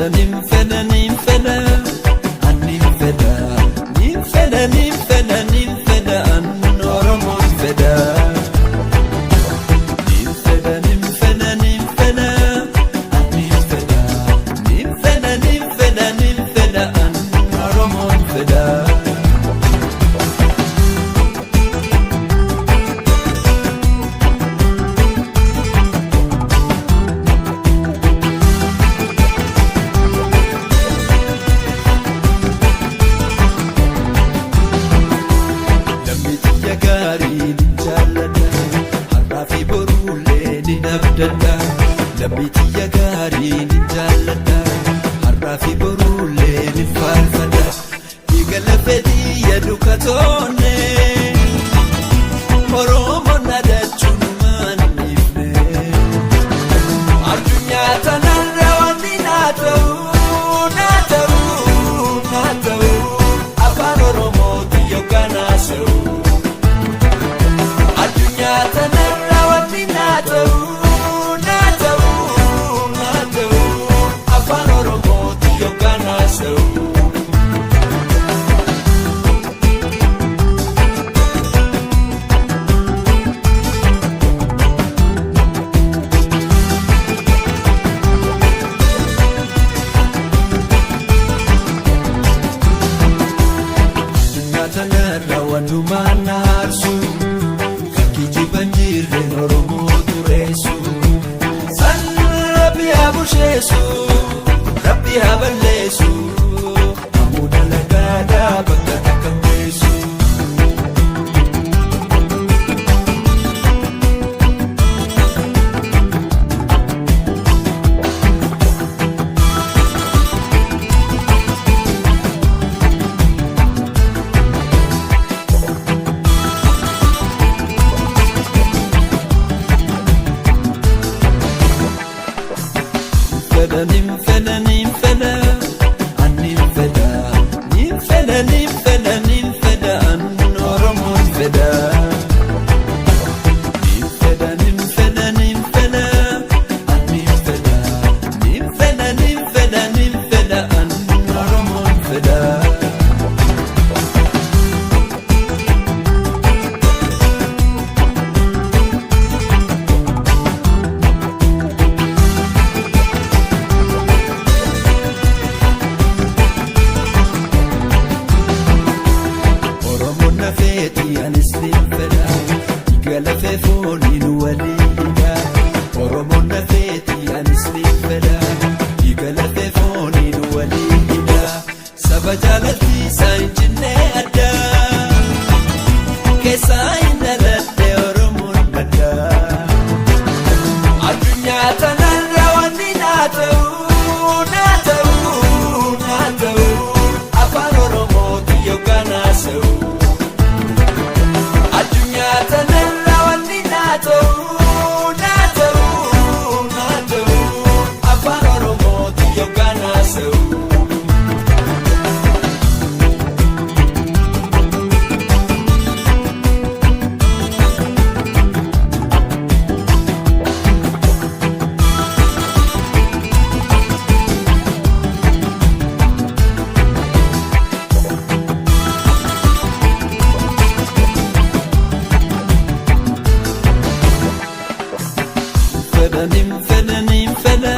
Fedha nin fedha nin fedha anin fedha nin fedha nin fedha nin fedha an Oromoon fedha. Nin fedha nin fedha nin fedha anin fedha nin fedha nin fedha nin fedha an Oromoon fedha. Namni xiyya gaarii ni jaalladha, har'aa fi boruullee ni abdadha. Namni xiyya gaarii ni jaalladha, har'aa fi boruullee ni faarfadha. Dhiiga lafee xiyya duka toonne, Oromoon adachuun maan hin dhiifne. Addunyaa tanarra wanti naa ta'u, naa ta'u, naa ta'u, afaan Oromooti yookaan haasa'u. Addunyaa tanarra wanti naa ta'u, naa ta'u, naa ta'u, afaan Oromooti yookaan haasa'u. Addunyaa tanarra wantumaan na aarsu, kan kijiban jirreen Oromoo tureessu. San Rabbi haa busheessu, Rabbi haa balleessu, ammoo dalagaadhaa bakka takka hin geessu. Fedha nin fedha nin fedha anin fedha nin fedha nin fedha nin fedha an Oromoon fedha. Nin fedha nin fedha nin fedha anin fedha nin fedha nin fedha nin fedha an Oromoon fedha. Oromoon nafeeti anis nin fedha, dhiiga lafee fooniin waliidha. Oromoon nafeeti anis nin fedha, dhiiga lafee fooniin waliidha. Saba jaalalti isaa hin cinne adda, keessaa hin dhaladhe Oromoon madda. Addunyaa tanarra wanti naa ta'u, naa ta'u, naa ta'u, afaan Oromooti yookaan haasa'u. Addunyaa tanarra wanti naa ta'u, naa ta'u, naa ta'u, afaan Oromooti yookaan haasa'u. Fedha nin fedha nin fedha